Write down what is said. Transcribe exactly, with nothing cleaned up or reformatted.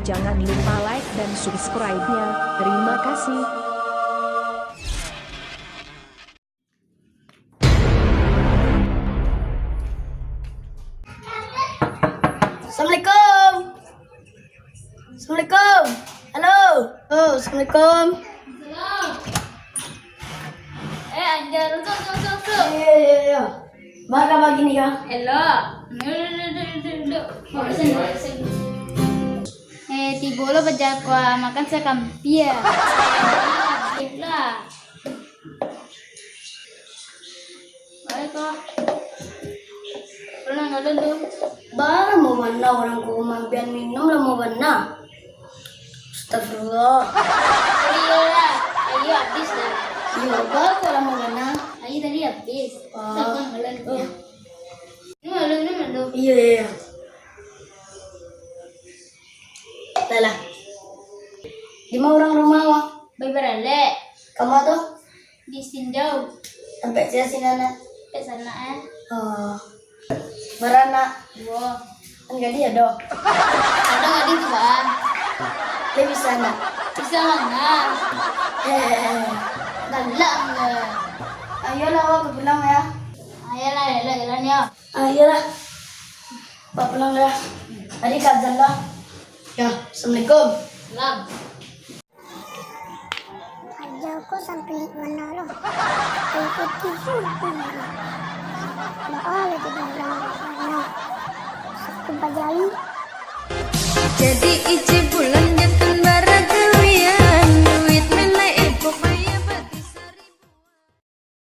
Jangan lupa like dan subscribe-nya. Terima kasih. Assalamualaikum. Assalamualaikum. Halo. Oh, assalamualaikum. Eh, Anjar, duduk, duduk, duduk. Iya, iya, iya. Baa kaba kini, Kak? Elok. Duduk, duduk, duduk, duduk. Eh, tibo lo bajako, makan sakampia. Lah. Baik, Kak. Pulang dulu tu. Baa lamo bana urang ka rumah, bia minum lamo bana. Astagfirullah. Iyolah, aia abih dah. Iyo, baa kok lamo bana? Aia tadi abih. Ah. Sabar, malam tu. Iyo. Ini malam ni malam. Iyo, iyo, iyo. Lah, lah. Di ma urang rumah, Wak? Babaralek. Kama tu? Di Sinjau. Tampek sia sinan, nak? Tampek sanak, eh. Oh. Baranak. Duo. Kan gadih ado? Ado gadih tu, Bang. Lai bisa, nak? Bisa manga. Eh, eh, eh. Galak manga. Ayolah, Wak, ka pulang, ya. Ayolah, ayolah, jalan, yo. Ah, iyolah. Wak pulang dah. Tadi ka azan dah. Yo, assalamualaikum. Salam. Aja ko sampai mana lo. Ikuti sudah. Doa lo jadi bilang. Saku bajali. Jadi ije bulan